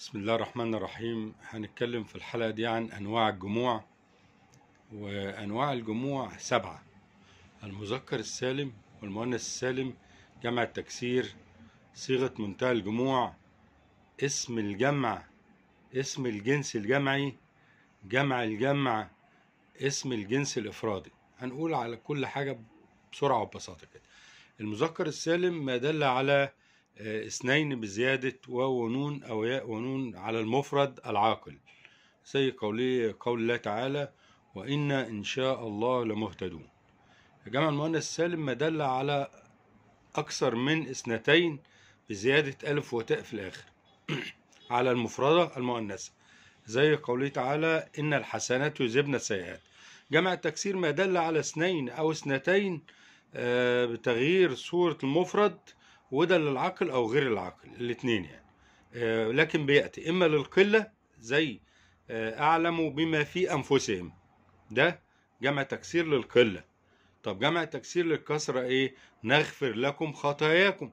بسم الله الرحمن الرحيم. هنتكلم في الحلقة دي عن أنواع الجموع، وأنواع الجموع 7: المذكر السالم والمؤنث السالم، جمع التكسير، صيغة منتهى الجموع، اسم الجمع، اسم الجنس الجمعي، جمع الجمع، اسم الجنس الإفرادي. هنقول على كل حاجة بسرعة وببساطة كده. المذكر السالم ما دل على اثنين بزيادة واو ونون أو ياء ونون على المفرد العاقل، زي قول الله تعالى: وإنا إن شاء الله لمهتدون. جمع المؤنث السالم ما دل على أكثر من اثنتين بزيادة ألف وتاء في الآخر على المفردة المؤنثة، زي قوله تعالى: إن الحسنات يذهبن السيئات. جمع التكسير ما دل على اثنين أو اثنتين بتغيير صورة المفرد، وده للعقل أو غير العقل الاثنين يعني، لكن بيأتي إما للقلة زي أعلم بما في أنفسهم، ده جمع تكسير للقلة. طب جمع تكسير للكسرة إيه؟ نغفر لكم خطاياكم،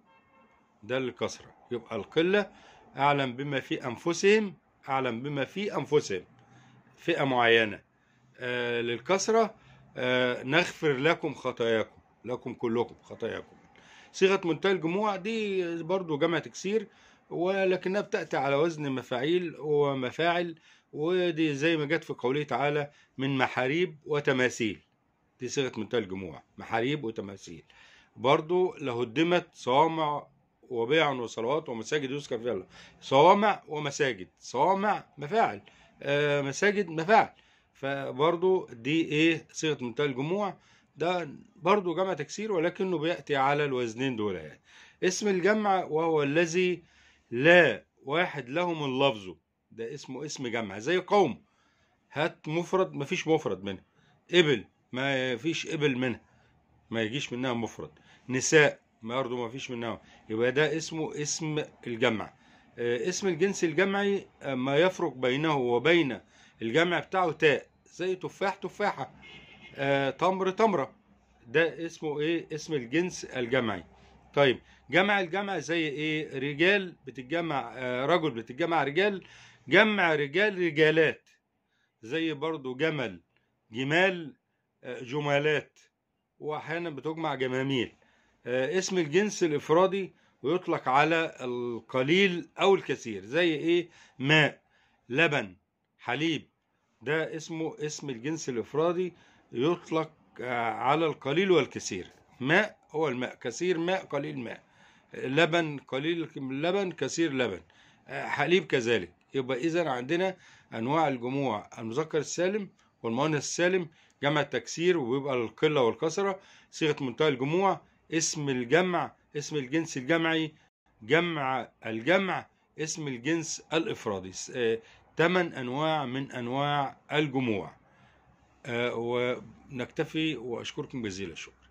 ده للكسرة. يبقى القلة أعلم بما في أنفسهم، أعلم بما في أنفسهم فئة معينة. للكسرة نغفر لكم خطاياكم، لكم كلكم خطاياكم. صيغة منتهى الجموع دي برضو جمع تكسير، ولكنها بتأتي على وزن مفاعيل ومفاعل، ودي زي ما جت في قوله تعالى: من محاريب وتماثيل. دي صيغة منتهى الجموع، محاريب وتماثيل. برضو لهدمت صوامع وبيع وصلوات ومساجد يذكر فيها الله. صوامع ومساجد، صوامع مفاعل، مساجد مفاعل، فبرضو دي ايه؟ صيغة منتهى الجموع. ده برضو جمع تكسير ولكنه بيأتي على الوزنين دول يعني. اسم الجمع وهو الذي لا واحد له من لفظه، ده اسمه اسم جمع، زي قوم، هات مفرد مفيش مفرد منها، إبل ما فيش إبل منها، ما يجيش منها مفرد، نساء برضو ما فيش منها، يبقى ده اسمه اسم الجمع. اسم الجنس الجمعي ما يفرق بينه وبين الجمع بتاعه تاء، زي تفاح تفاحة، تمر تمرة، ده اسمه ايه؟ اسم الجنس الجمعي. طيب جمع الجمع زي ايه؟ رجال بتتجمع، رجل بتتجمع رجال، جمع رجال رجالات، زي برضو جمل جمال، جمالات، واحيانا بتجمع جماميل. اسم الجنس الافرادي ويطلق على القليل او الكثير، زي ايه؟ ماء، لبن، حليب، ده اسمه اسم الجنس الافرادي، يطلق على القليل والكثير. ماء هو الماء، كثير ماء، قليل ماء، لبن قليل لبن، كثير لبن، حليب كذلك. يبقى إذا عندنا أنواع الجموع: المذكر السالم والمؤنث السالم، جمع التكسير وبيبقى القلة والكسرة، صيغة منتهى الجموع، اسم الجمع، اسم الجنس الجمعي، جمع الجمع، اسم الجنس الإفرادي. 8 أنواع من أنواع الجموع. ونكتفي وأشكركم جزيل الشكر.